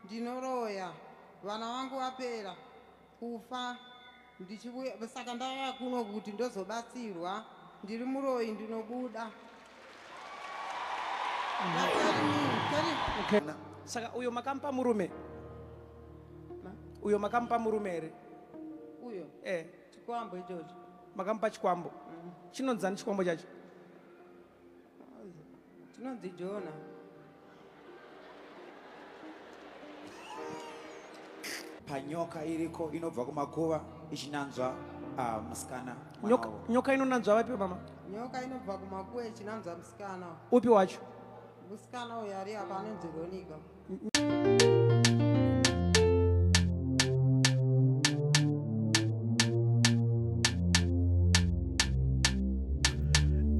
Ndinoroya. Vana vangu vapera kufa ndichivuya saka ndauya kuno kuti ndozobatsirwa. Ndiri muroyi ndinobuda. Okay. Saka uyo makamupa murume? Uyo makamupa murume here? Uyo? Eh. Chikwambo ichocho. Makamupa chikwambo. Chinonzani chikwambo chacho? Chinonzi Jona. Panyoka iriko inobva kumakuva ichinanzva uh, musikana. Nyoka, nyoka inonanzva vapi mama? Nyoka inobva kumakuva ichinanzva musikana. Upi wacho? Musikana uyo ari apa anonzi Ronika.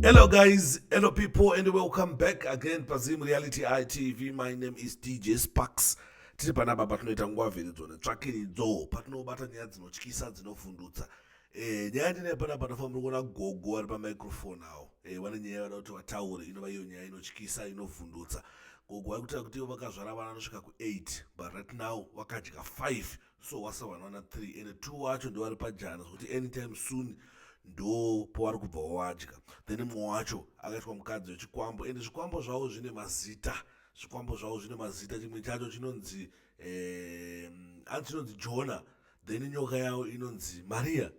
Hello guys, hello people and welcome back again paZim Reality ITV. My name is DJ Sparks. Tiri panapa patinoita nguva vhiridzo netsvakiridzo patinobata nyaya dzinotyisa dzinovhundutsa. Eh, nyaya ndine panapa ndafamba kuona gogo vari pamicrophone awo. Eh, vane nyaya vada kuti vataure inova iyo nyaya inotyisa inovhundutsa. Gogo vari kutaura kuti ivo vakazvara vana vanosvika ku8 but right now vakadya 5 so wasa vana vana 3 and 2 wacho ndo vari pajana zvekuti anytime soon ndo pavari kubva wadya then mumwe wacho akaitwa mukadzi wechikwambo and zvikwambo zvavo zvine mazita zvikwambo zvavo zvine mazita chimwe chacho chinonzi eh, hanzi chinonzi jona then nyoka yavo inonzi maria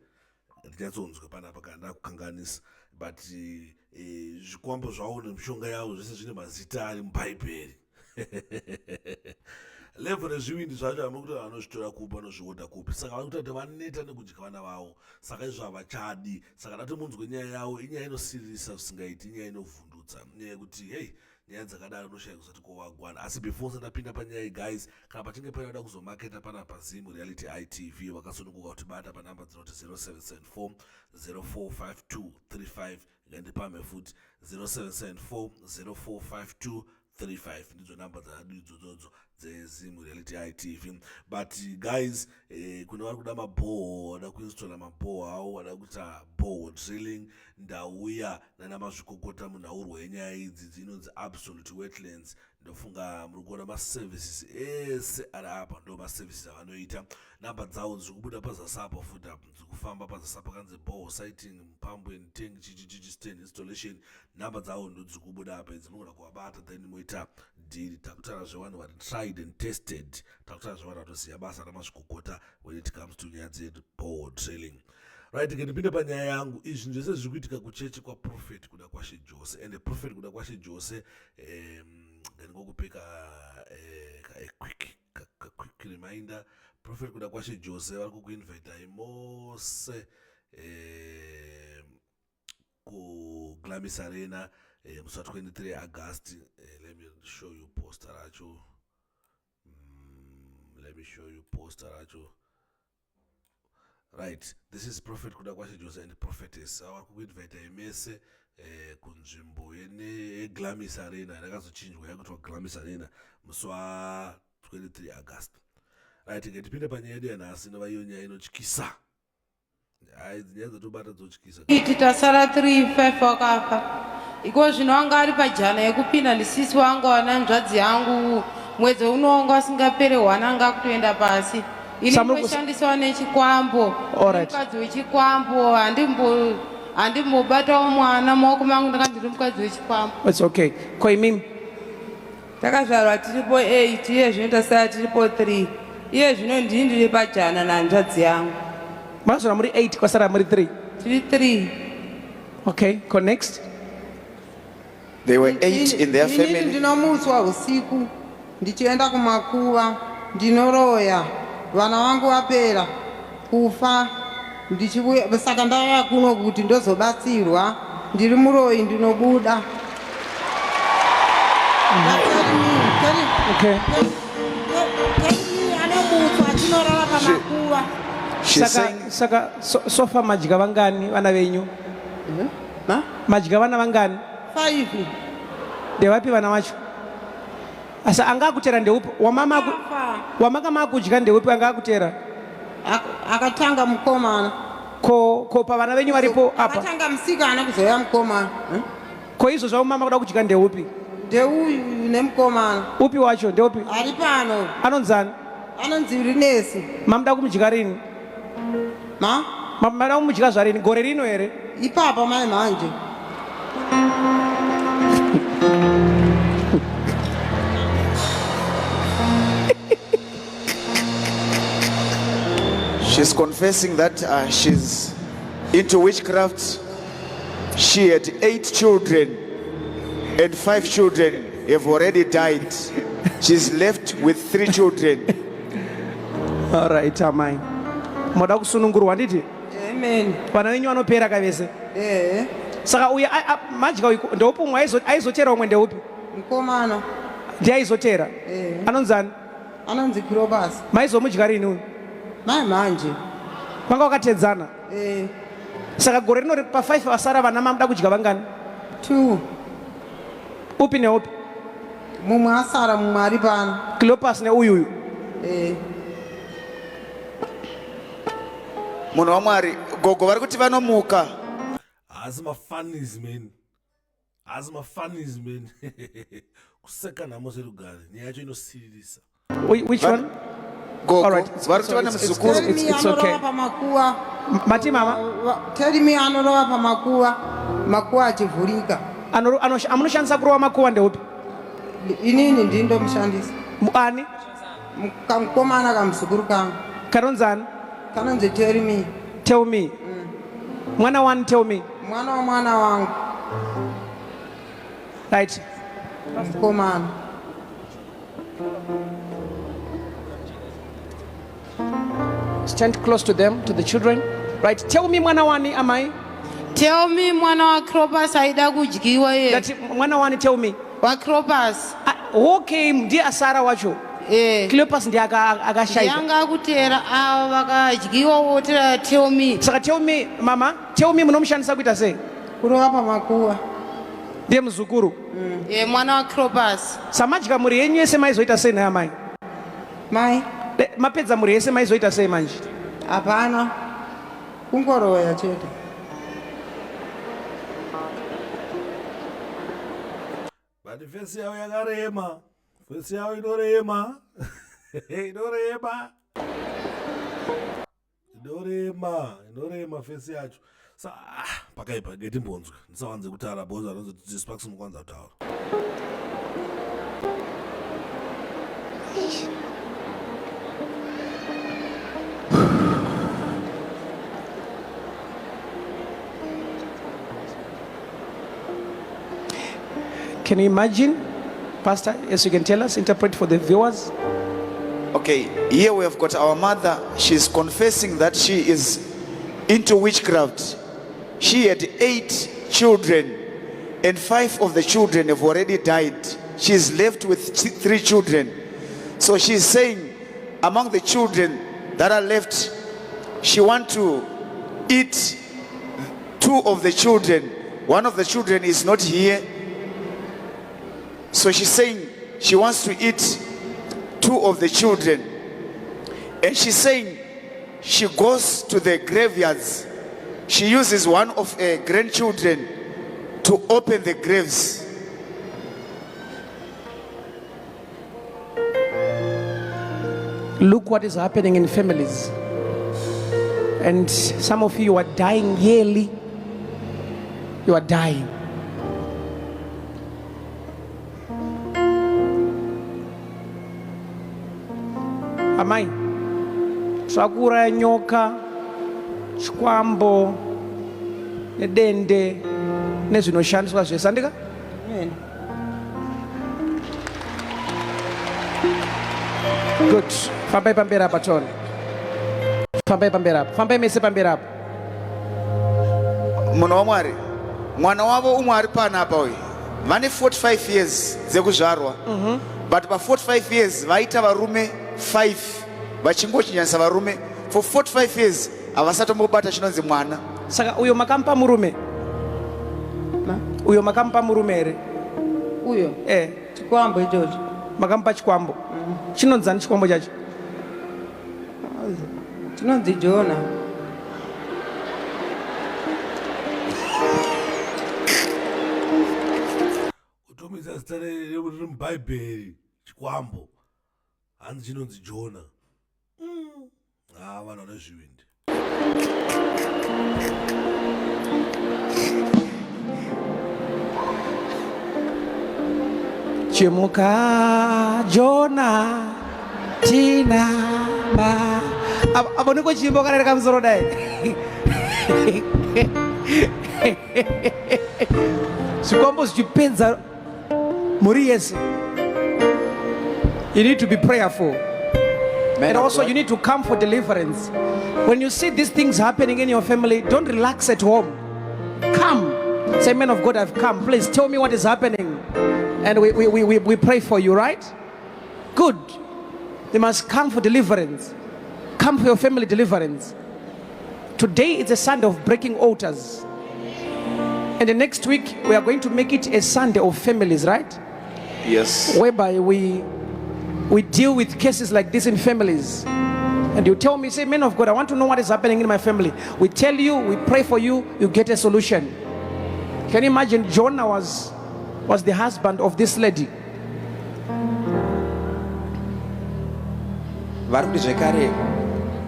ndinyatsonzwa panapa kana ndakukanganisa but eh, zvikwambo zvavo nemishonga yavo zvese zvine mazita ari mubhaibheri level rezvivindi zvacho hamuna kuti vanozvitora kupi vanozviodha kupi saka vari kuita kuti vaneta nekudya vana vavo saka izvo havachadi saka dati munzwe nyaya yavo inyaya inosiririsa zvisingaiti inyaya inovhundutsa nyaya yekuti hei nyaya dzakadaro unoshaya kusati kovagwana asi before usati ndapinda panyaya iyi guys kana pachinge paine vada kuzomaketa pana pazimu reality itv vakasununguka kutibata panhamba dzinoti 0774 045235 ngandipamhe futi 0774 0452 35 ndidzo namba dzadu idzodzodzo dzezimu reality itv but guys eh, kune vari kuda mabhoho vada kuinstola mabhoho awo vada kuita boho drilling ndauya nana mazvikokota munhaurwa yenyaya idzi dzinonzi absolute wetlands ndofunga muri kuona maservices ese ari apa ndo maservices avanoita namba dzavo dziri kubuda pazasi apo futi apo dziri kufamba pazasi apo kanzi boho sighting pump and tank chichichichi stand installation namba dzavo ndo dziri kubuda apa idzi munogona kuvabata then moita dhiri takutaura zvevanhu vari tried and tested takutaura zvevanhu vatoziva basa ramazvikokota when it comes to nyaya dzeboho drilling right ke ndipinde panyaya yangu izvi zvese zviri kuitika kuchechi kwaprofet kuda kwashe jose and prophet kuda kwashe jose ndingokupe ka, eh, ka a quick ka, ka quick reminder prophet kuda kwashe jose vari kukuinvitai mose eh, kuglamis arena eh, musi wa 23 august eh, let me show you poster racho let me show you poster racho right this is prophet kuda kwashe jose and prophetess ava kukuinvita mese eh, kunzvimbo yeglamis arena yakazochinjwa yakuitwa glamis arena musi wa 23 august right ngetipinde panyaya yedu yanhasi inova iyo nyaya inotyisa Hayi nyaya dzatobata dzotyisa. Iti tasara 3 5 wakafa. Iko zvino anga ari pajana yekupinda ndisisi wangu ana hanzvadzi yangu mwedzi uno wanga asingapere hwana anga akutoenda pasi. Ini ndoshandiswa nechikwambo. Mukadzi wechikwambo handimbo handimbobatawo mwana maoko mangu ndanga ndiri mukadzi wechikwambo. It's okay. Ko imimi? Takazvarwa tiripo 8 iye zvino tasara tiripo 3. Iye zvino ndini ndiri pajana nahanzvadzi yangu. Makazvarwa muri 8 kwasara muri 3. Tiri 3. Okay, ko next? They were eight in their Inini family. ndinomutswa usiku ndichienda kumakuva ndinoroya vana vangu vapera kufa ndichivuya saka ndauya kuno kuti ndozobatsirwa ndiri muroyi ndinobuda Okay. anomutswa achinorara pamakuva She's Saka saying saka so, sofa madya vangani vana venyu? Ma? Madya vana vangani? Five. Ndevapi vana vacho? Asi anga akutera ndeupi? Wamama aku, wamanga makudya ndeupi anga akutera? Akatanga mukomana. Ko ko pavana venyu varipo apa? Akatanga musikana kuzouya mukomana. Ko izvo zvavo mama kuda kudya ndeupi? Ndeuyu nemukomana. Upi wacho ndeupi? Ari pano. Anonzani? Anonzi Rinesi. Mamuda kumudya rini? Ma? Mamuda kumudya zvarini? Gore rino here? Ipapa mai manje. She's confessing that uh, she's into witchcraft. She had eight children, and five children have already died. She's left with three children. All right, amai. Moda kusunungurwa nditi? Amen. Vana venyu vanopera ka vese. Eh. Saka uya madya uyu ndeupi umwe aizotera umwe ndeupi? Mukomana. Ndiye aizotera. Eh. Anonzani? Anonzi Kirobasi. Maizomudya rini uyu? Mai manje. Vanga vakatedzana. Eh. Saka gore rino pa 5 vasara vana mamuda kudya vangani? 2. Upi neupi? Mumwe asara mumwe ari pano. Cleopas neuyu uyu. Eh. Munhu waMwari, gogo vari kuti vanomuka. Haasi mafunnies man. Haasi mafunnies man. Kuseka nhamo serugare. Nyaya yacho inosiririsa. Which one? Gogo All right. vari kuti vane muzukuru. It's okay. Anorova pamakuva. Mati mama? Tell me anorova pamakuva. Makuva achivhurika. Amunoshandisa kurova makuva ndeupi? Inini ndini ndomushandisa. Ani? Kamukomana kamuzukuru kangu. Kanonzani? Kanonzi Tell me. Tell me. Mwana wani tell me. Mwana wamwana wangu. Right. Mukomana. Stand close to them, to the children. Right. Tell me mwana wani amai. Tell me mwana waCropas aida kudyiwa iye. Ndati mwana wani tell me. WaCropas. Ah, who came ndiye asara wacho. Eh. Cleopas ndiye akashaika. Yanga akutera avo vakadyiwa votera tell me. Saka tell me mama, tell me munomushandisa kuita sei? Kurova pamakuva. Ndiye muzukuru. Eh, mwana waCropas. Samadya mhuri yenyu yese maizoita sei nhai amai? Mai. Mapedza mhuri yese maizoita sei manje? Hapana. Kungoroya chete. But fesi yavo yakarema. Fesi yavo inorema. Inorema. Inorema, inorema fesi yacho. Sa ah, pakaipa getimbonzwe. Ndisawanze kutaura because anozoti Sparks mukwanza kutaura. Can you imagine, Pastor, as you can tell us, interpret for the viewers? Okay, here we have got our mother. She's confessing that she is into witchcraft. She had 8 children, and 5 of the children have already died. She's left with 3 children. So she's saying among the children that are left, she wants to eat 2 of the children. One of the children is not here. So she's saying she wants to eat 2 of the children. And she's saying she goes to the graveyards. She uses one of her grandchildren to open the graves. Look what is happening in families. And some of you are dying yearly. You are dying. Amai, zvakuuraya nyoka, chikwambo, nedende, nezvinoshandiswa zvese. Andika? Amen. Good. Fambai pamberi apa tone. Fambai pamberi apa. Fambai mese pamberi apa. Munhu waMwari, mwana wavo umwe ari panapa uyu vane 45 years dzekuzvarwa. But pa 45 years vaita varume 5 vachingochinjanisa varume for 45 years havasatombobata chinonzi mwana. Saka uyo makamupa murume? Ma? Uyo makamupa murume here? Uyo? Chikwambo ichocho. Makamupa chikwambo. Chinonzani chikwambo chacho? Chinonzi Jona. Kutumidza zita zita riri mubhaibheri chikwambo hanzi chinonzi jona mm. ah, vanhu vane zvivindi Chimuka Jona Tina ba apo niko chimbo kana rekamusoro dai zvikwambo zvichipedza mhuri yese you need to be prayerful Man and of also God. you need to come for deliverance when you see these things happening in your family don't relax at home come say man of god i've come please tell me what is happening and we, we, we, we, we pray for you right good you must come for deliverance come for your family deliverance today is a sunday of breaking altars and the next week we are going to make it a sunday of families right Yes. whereby we we deal with cases like this in families. And you tell me, say, man of God, I want to know what is happening in my family. We tell you, we pray for you, you get a solution. Can you imagine Jonah was was the husband of this lady? vari kuti zvekare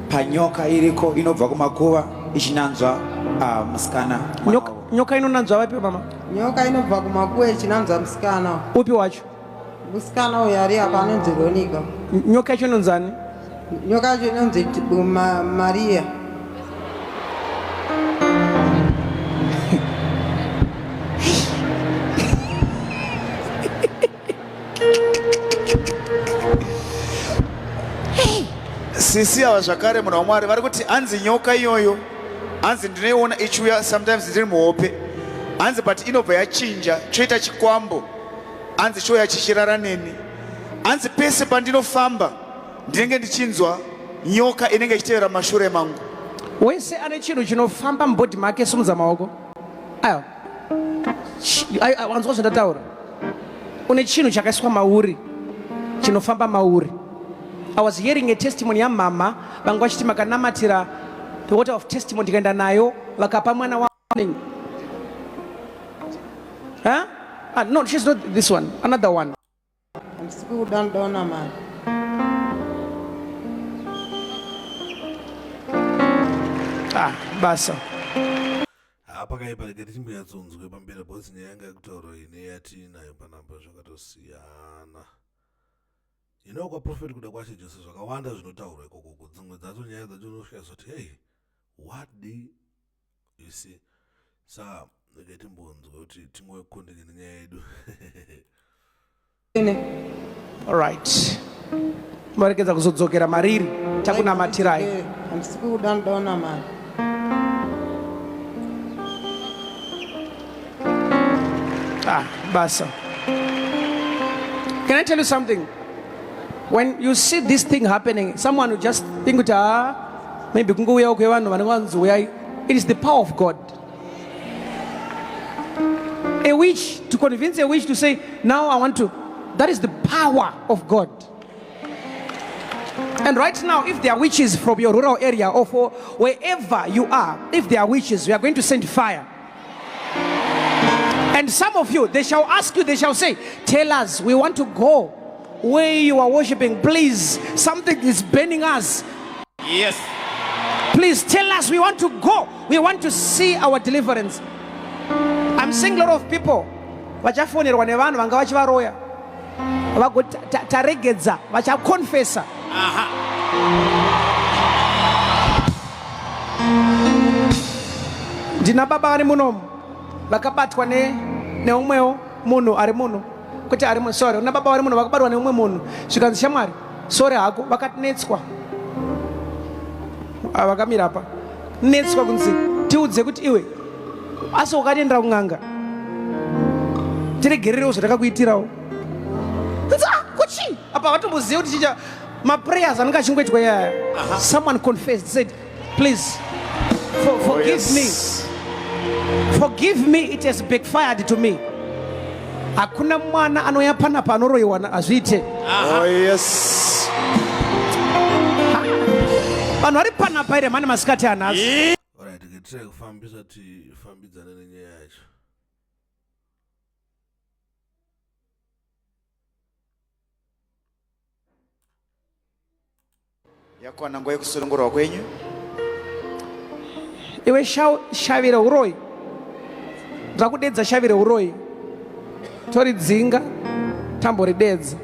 panyoka iriko inobva kumakuva ichinanzva ah, musikana mwana Nyoka, wavo. nyoka inonanzva vapi mama? Nyoka inobva kumakuva ichinanzva musikana. Upi wacho? Musikana uyu ari apa anonzi Ronika. Nyoka yacho inonzani? Nyoka yacho inonzi Ma, Maria. Sisi ava zvakare munhu wamwari vari kuti hanzi nyoka iyoyo hanzi ndinoiona ichiuya sometimes ndiri muhope hanzi but inobva yachinja choita chikwambo hanzi chouya chichirara neni hanzi pese pandinofamba ndinenge ndichinzwa nyoka inenge ichitevera mashure mangu Wese ane chinhu chinofamba mubhodhi make simudza maoko. Ayo. Wanzwa zvandataura? Une chinhu chakaiswa mauri chinofamba mauri. I was hearing a testimony yamama vanga vachiti makanamatira the water of testimony tikaenda nayo vakapa mwana wa Huh? Ah, no, she's not this one. Another one. Handisi kuda ndaona mari. Ah, basa. Haa pakaipa rega tichimbonyatsonzwe pamberi because nyaya yanga yakutaurwa ine yatiinayo panapa zvakatosiyana. You know kwaprofet kuda kwashe Jose zvakawanda zvinotaurwa ikokoko dzimwe dzacho nyaya dzacho unosvika zoti hey what the you see saka rega timbonzwe kuti tingokontinye nenyaya yedu. All right. Marekedza kuzodzokera mariri takunamatirai. Handisi kuda ndaona mari. Ah, basa. Can I tell you something? When you see this thing happening, someone will just think kuti ah, maybe kungouyawo kwevanhu vanenge vanzi uyai. It is the power of God. A witch, to convince a witch to say, now I want to, that is the power of God. And right now, if there are witches from your rural area or for wherever you are, if there are witches, we are going to send fire. And some of you, they shall ask you, they shall say, Tell us, we want to go where you are worshiping. Please, something is burning us. Yes. Please tell us, we want to go. We want to see our deliverance. I'm seeing a lot of people vachafonerwa nevanhu vanga vachivaroya vagotaregedza vachakonfesa ndina baba vari munomu vakabatwa neumwewo munhu ari muno kwete ari sorry una baba vari muno vakabatwa neumwe munhu zvikanzi shamwari sorry hako vakatinetswa ah, vakamira apa netswa kunzi tiudze kuti iwe asi wakatiendera kun'anga tiregererewo zvatakakuitirawo ah, kuchii apa vatomboziva kuti chicha maprayers anenge achingoitwa iyaya someone confessed said please for, forgive oh, yes. me forgive me it has backfired to me hakuna mwana anouya panapa anoroyiwa hazviite oh, yes. vanhu vari panapa here mane masikati anhasi Alright, try kufambisa tifambidzane nenyaya yacho. Yakwana nguva yekusunungurwa kwenyu. Iwe shavi reuroyi, ndakudedza shavi reuroyi, toridzinga tamboridedza.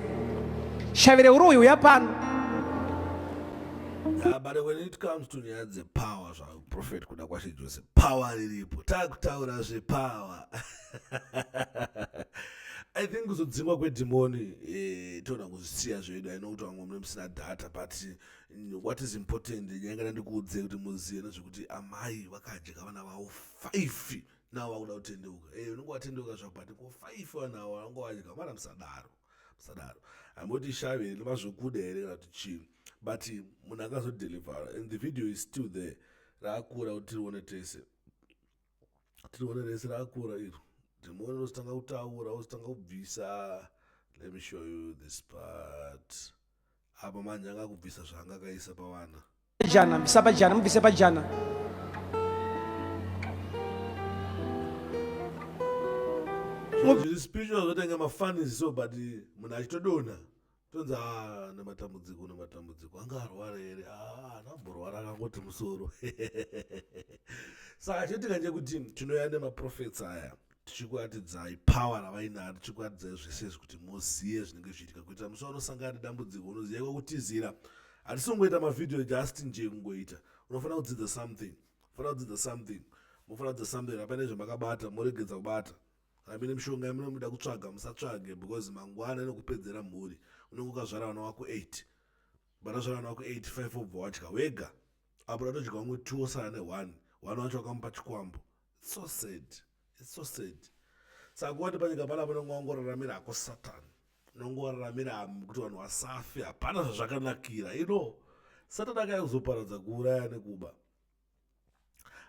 Shavi reuroyi uya pano. Yeah, but when it comes to nyaya dzepower zvaprofet kuda kwashe jose power riripo takutaura zvepower. I think kuzodzingwa kwedhimoni eh, toda kuzvisiya zvedu. I know kuti vamwe mune musina data, but what is important nyaya kana ndikuudzei kuti muzive nezvekuti amai vakadya vana vavo 5 navo vakuda kutendeuka. Unenge watendeuka zvako, but ko 5 vanhu avo vanenge vadya mana. Musadaro, musadaro. Hamboti shavi here nemazvokuda here kana kuti chii, but munhu akazodelivera and the video is still there. Raakura kuti tirione tese, tirione rese. Raakura iro dhimoni rozotanga kutaura, ozotanga kubvisa. Let me show you this part. Apa manje anga kubvisa zvaanga akaisa pavana. Jana, bvisa pajana, mubvise pajana. Zviri spiritual zvotenga mafunnies so, but munhu achitodonha tonzi a nematambudziko, nematambudziko. Anga arwara here? Haana kumborwara, akangoti musoro. Saka choitika chekuti tinouya nemaprofets aya tichikuratidzai power ravainaro, tichikuratidzai zvese izvi kuti muziye zvinenge zvichiitika, kuitira musi wanosangana nedambudziko unoziva kwekutizira. Hatisi kungoita mavhidhiyo just nje kungoita. Unofanira kudzidza something, unofanira kudzidza something, munofanira kudzidza something. Hapana zvamakabata, moregedza kubata. Kana mine mishonga yamunoda kutsvaga, musatsvage, because mangwana inokupedzera mhuri. Unenge ukazvara vana vako 8, vanazvara vana vako 8, 5 obva wadya wega, apo ratodya vamwe 2, osara ne1 1 wacho wakamupa chikwambo. It's so sad, it's so sad. Saka kuwati panyika panapa unenge wangoraramira hako Satani, unongoraramira kuti vanhu vasafe. Hapana zvazvakanakira ino. Satani akaya kuzoparadza, kuuraya nekuba.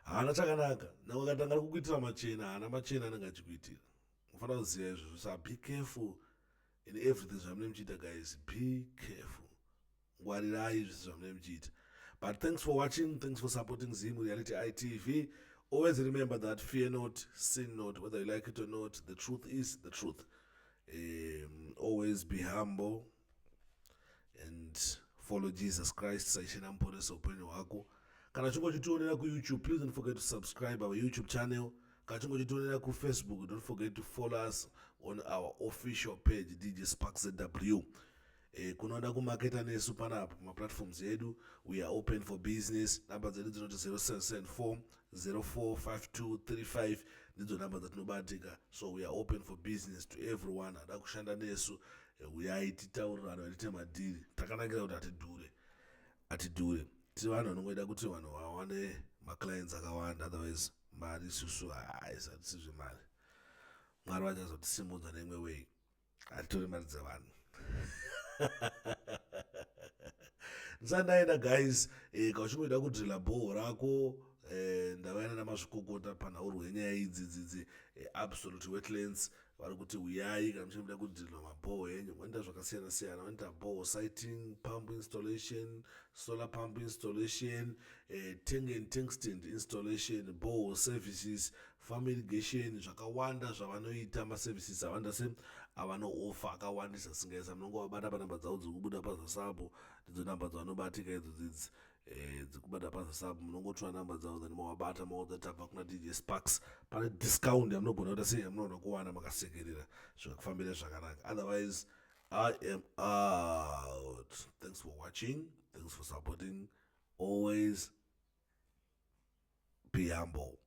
Haana chakanaka. Nangwe akatanga ari kukuitira machena, haana machena anenge achikuitira. Unofanira kuziva izvozvo. Sa be careful in everything zvamunenge muchiita, guys. Be careful, ngwarirai zvese zvamunenge muchiita. But thanks for watching, thanks for supporting Zim Reality ITV. Always remember that fear not, sin not, whether you like it or not, the truth is the truth. Always be humble and follow Jesus Christ saIshe namuponesi upenyu hwako. Kana uchinge uchitionera kuYouTube, please don't forget to subscribe our YouTube channel. Kana uchinge uchitionera kuFacebook, don't forget to follow us on our official page, DJ Spark ZW. Kunoda kumaketa nesu panapa maplatforms edu, we are open for business. Namba dzedu dzinoti 0774 045235, ndidzo namba dzatinobatika. So we are open for business to everyone ada kushanda nesu. Uyai titaurirano, tiite madhiri. Takanakira kuti hatidhure, hatidhure. Tiri vanhu vanongoida kuti vanhu vawane maclients akawanda. Otherwise mari isusu haisatisi zvemari. Mwari vachazotisimudza neimwe way. Hatitori mari dzevanhu. Ndisati ndaenda, guys, kana uchingoida kudrilla borehole rako, ndavaenda namazvikokota panhaurwa yenyaya idzi dzidzi Absolute Wetlands vari kuti uyai kana muchida kudrilla maborehole enyu. Vanoita zvakasiyana siyana. Vanoita borehole siting, pump installation, solar pump installation, tank and tank stand installation, borehole services, farm irrigation, zvakawanda zvavanoita. Maservices awanda se avanoofa akawandisa singaisa. Munongovabata panhamba dzavo dziri kubuda pazasapo. Ndidzo namba dzavanobatika idzo dzidzi, dzikubata pazasapo. Munongotora namba dzavo, then mavabata, maudza tabva kuna DJ Sparks. Pane discount yamunogona kuita sei, yamunogona kuwana makasekerera, zvikakufambira zvakanaka. Otherwise I am out. Thanks for watching, thanks for supporting. Always be humble.